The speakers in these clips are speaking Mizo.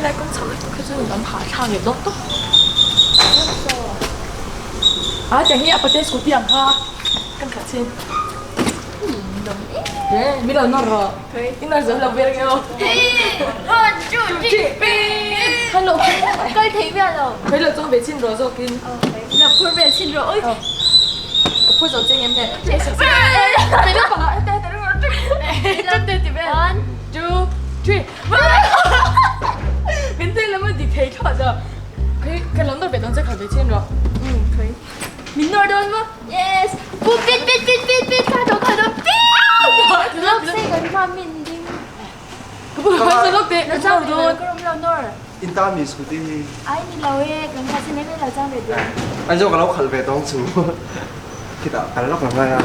Helai kawng chho lutuk hi chu lam hahthlak leh dawk tawp. A tiang hi a pate scooty ang kha kan khalh chin. Min lo nawr rawh. I nawr zo lo vel nge aw. One, two, three, Hello. Kal thei miah lo. Khawi lo chuang ve chin rawh zawkin. La phur ve chin rawh oi. Ka phur zo che ngem le. One, two, three. Min te lam a dik thei thlawt a. Khawi ka lo nawr ve dawn che khalh ve chin rawh. Um, khawi. Min nawr dawn maw? Yes. Pu pit pit pit pit pit kha do kha do pit. Lok se kan hma min ding. Ka pu ka sa lok te. Lo chang ve dawn. Ka rom lo nawr. In ta mi scooty hi. Ai ni lo e, kan kha sin em lo chang ve dawn. An zo ka lo khalh ve tawng chu. Khitah kal lawk ang ngai a.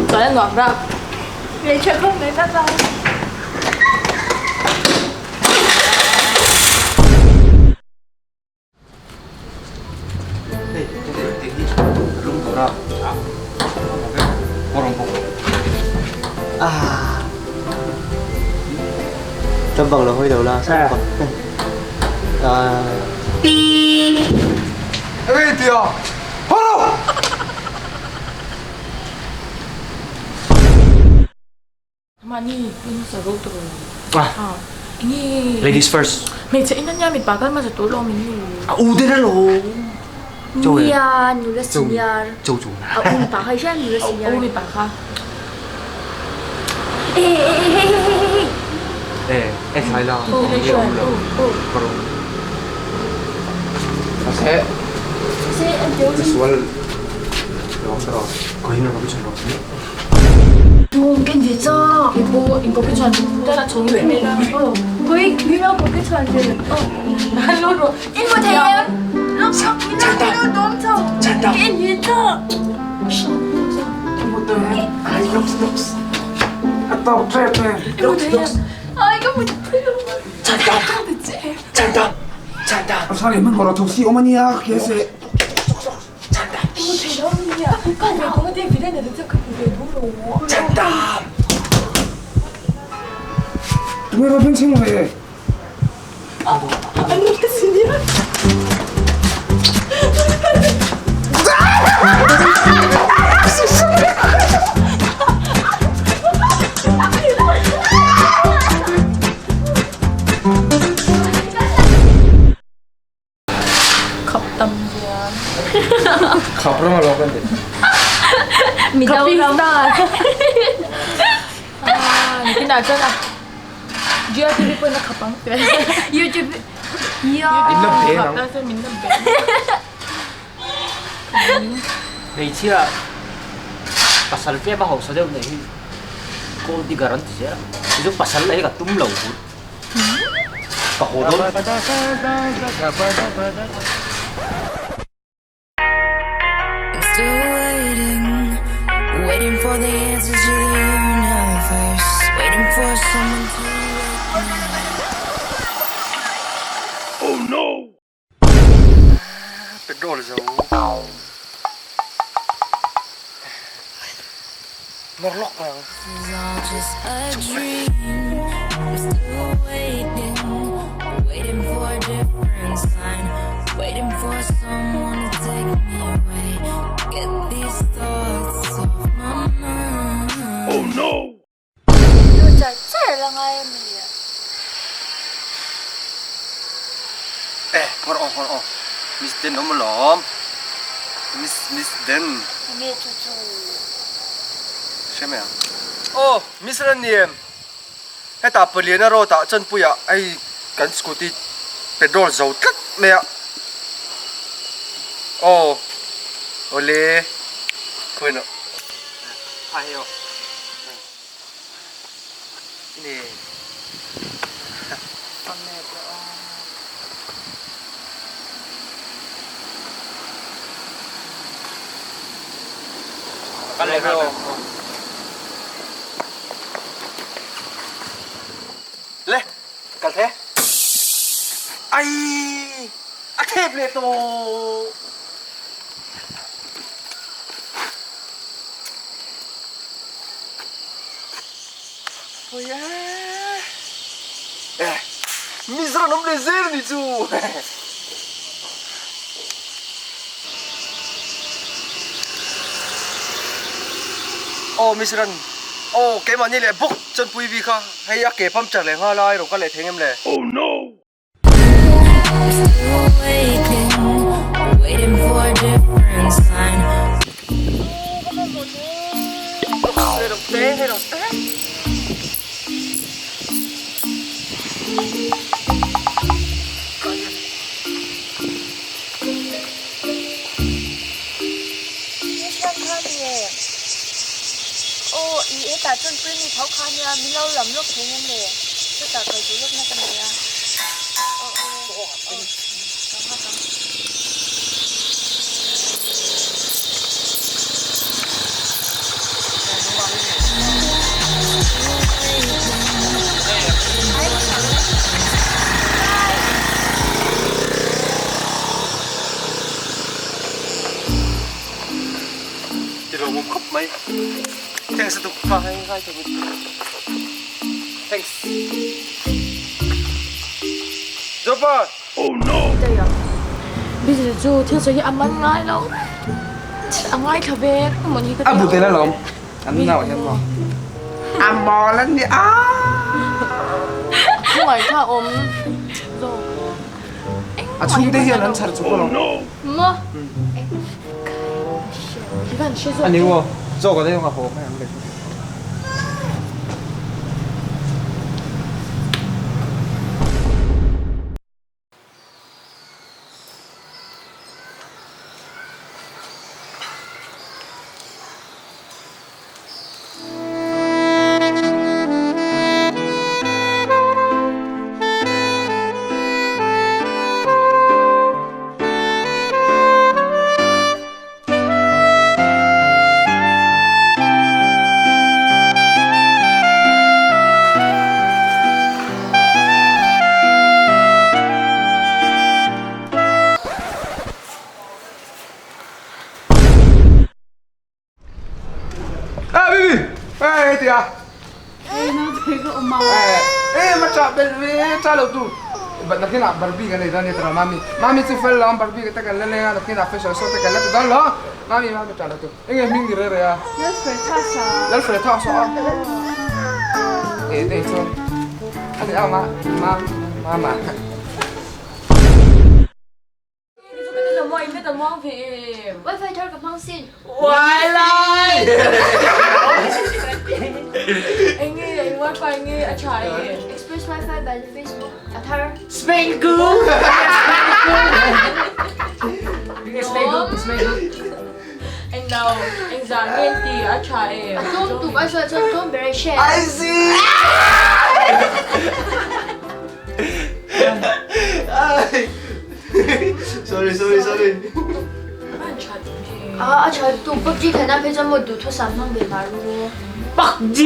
Chuan a nuam rap. Rei tha khawp mai bye bye. Hei hei hi lung tur a a rawn bawk Ah Tlawm bang lo hawi lo la sang bang Ah Eng tia Holo Mahni in sa ro tur ah enge Ladies first. Hmeichhe in ania mipa kal hmasa tur lawm in ni. A u te lo. Nia nula senior. Cho chu. A u mipa kha i hria nula senior. A u mipa kha. E e e hei hei hei hei. E e thlai la. O o. Ase. Ase an teu. Sual. Lawm tawh. Ko hin ro chhan ro. Tum ken ve cha. Kei pawh in coffee chhuan te la chhawng ve mai la. Koi mi lo coffee chhuan ve. Lo ro. In mo thei em. Lo chak mi lo lo dom chau. Ken ve cha. Ai looks looks. A tawk trep e. Looks looks. Ai ka mut pui lo. Chanda. Chanda. Sari man horo thok si omania kese. Chanda. Tunge ro ben ching ve. Khap tam zia. Khap ram alawm kan ti. Mizo ram. Ah, nikinah chuan a GRTV pawhin a khap ang te. YouTube. Ya. Min la be nang. Khap ta chuan min la be. Hmeichhia pasal tlem a hausa deuh nei hi gold digger an ti zel a, kei chu pasal leh hi ka tum lo but. Ka haw dawn. I'm still waiting, waiting for the answers to the universe, waiting for someone to wake me up. Petrol zo. Nawr lawk ang. This is all just a dream. I'm still waiting, waiting for a different sign, waiting for someone to take me away. Get these thoughts off my mind. Lu char char la ngai a mi a. Eh, ngawr aw, ngawr aw. Miss Den awm alawm. Miss, Miss Den. Enge chu chu? Hre mai ang. Aw, Miss Raniem. Hetah Paliana road ah Chanpuiah hei kan scooty petrol zo tlat mai a. Aw, awle. Khawiah. Hi hei aw. Le kal the ai a thep leh tawh. Ôi e. Miss ran awm leh zel a nih chu. Aw Miss Ran, aw keimahni leh bawk chuan pui bik a, hei a ke puncture leh nghal a, i rawn kal leh thei ngem le? Oh no! Aw i hetah chuan pui mi tho kha nia min lo lam lawk thei ngem le chutah kal duh lawk na ka nei a aw aw aw ka nghak ang. Ti lo mum khawp mai. Thanks a tuk ka ngai ngai thei Thanks. Jopa. Oh no. Busy chu thil sawi hi a man ngai lo a ngaithla ve emaw ni ka ti A bu tel alawm. An nau hian maw. A mawl an ni a. Ngaithla awm zawk. A chhungte hian an chhar chuk alawm. Maw. A ni maw? Zawk a deuh a haw mai ang le. Ah baby, eh tia. Eh nau thei ka awm a. Eh ma cha bel ve cha lo tu. Bat nakin ah Barbie kan nei dawn nia tara mami. Mami chu fel lo Barbie ka te kan la leng a nakin ah fashion show te kan la ti dawn lo. Mami mami cha lo tu. Enge hming ni re re a. Lalfre tha sa. Lalfre tha sa. Eh dei chuan. Ani a ma ma mama. Wifi thar ka hmang sin. Express wifi by the Facebook a thar. A tlawm tuk a chuan chuan tlawm ber a share. I see. Sorry sorry sorry. A a tha tuk PUBG khan a phei chuan maw duhthusam hmang ve mah ru. PUBG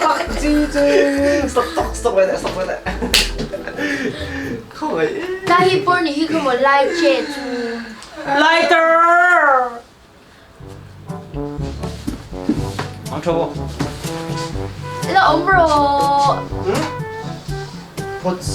PUBG chu Stop stop stop right there stop right there. Khawngaih. Tlai hi pawr nih hi kha maw lai che chu. Lighter Ang tha maw? La awm rawh. Pots.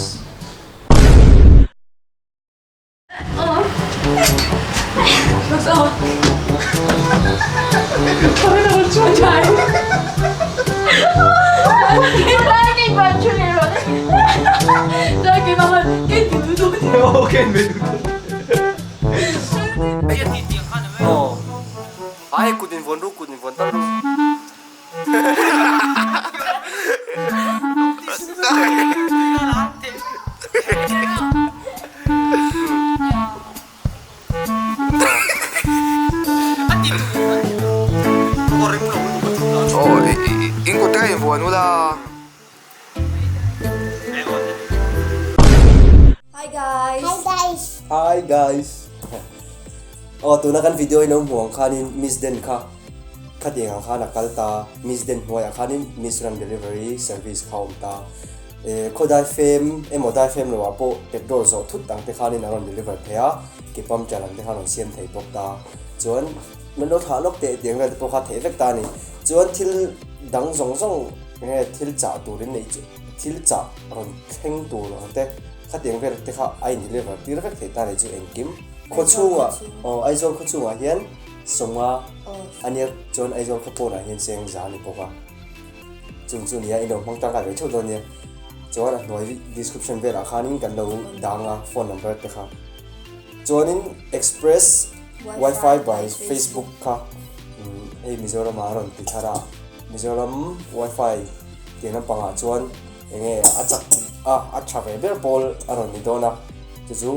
Ai kut in vuan ru kut in vuan tal ru. Oh, in kut te in vuan ula. Hi guys. Hi guys. Hi guys. Aw tuna kan video in lo hmuh ang khanin Miss Den kha khatiang ang khan a kal ta Miss Den hnuaiah khanin Miss Run Delivery Service kha a awm ta eh khaw dai fem emaw dai fem loah pawh petrol zawh thut ang te khanin a rawn deliver thei a ke puncture ang te khan rawn siam thei bawk ta chuan min lo thlah lawk teh tiang vel te pawh kha theih vek ta a ni chuan thil dang zawng zawng enge thil chah turin neih chu. thil chah rawn thleng tur ang te khatiang vel te kha a in deliver tir vek thei ta ni chu engkim khawchhungah aw Aizawl khawchhungah hian Sawnga a nia chuan Aizawl khaw pawnah hian cheng za a ni bawk a chung chu nia in lo hmang tangkai ve theuh dawn nia chuan a hnuai description velah khanin kan lo dang a phone number te kha chuanin express wifi by Facebook kha hei Mizoram ah a rawn ti thar a Mizoram wifi tih lampangah chuan enge a chak a a tha ve ber pawl a rawn ni dawn a chu chu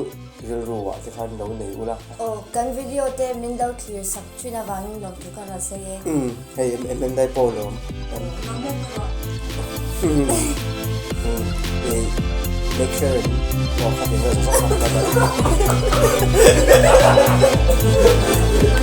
rilru ah te khan lo nei ula. Aw kan video te min lo thlir sak thin avangin lawm thu kha rawn sawi e. Umm hei em em dai pawh lawm. Umm ei make sure in aw kha ti vel zawk zawk kha.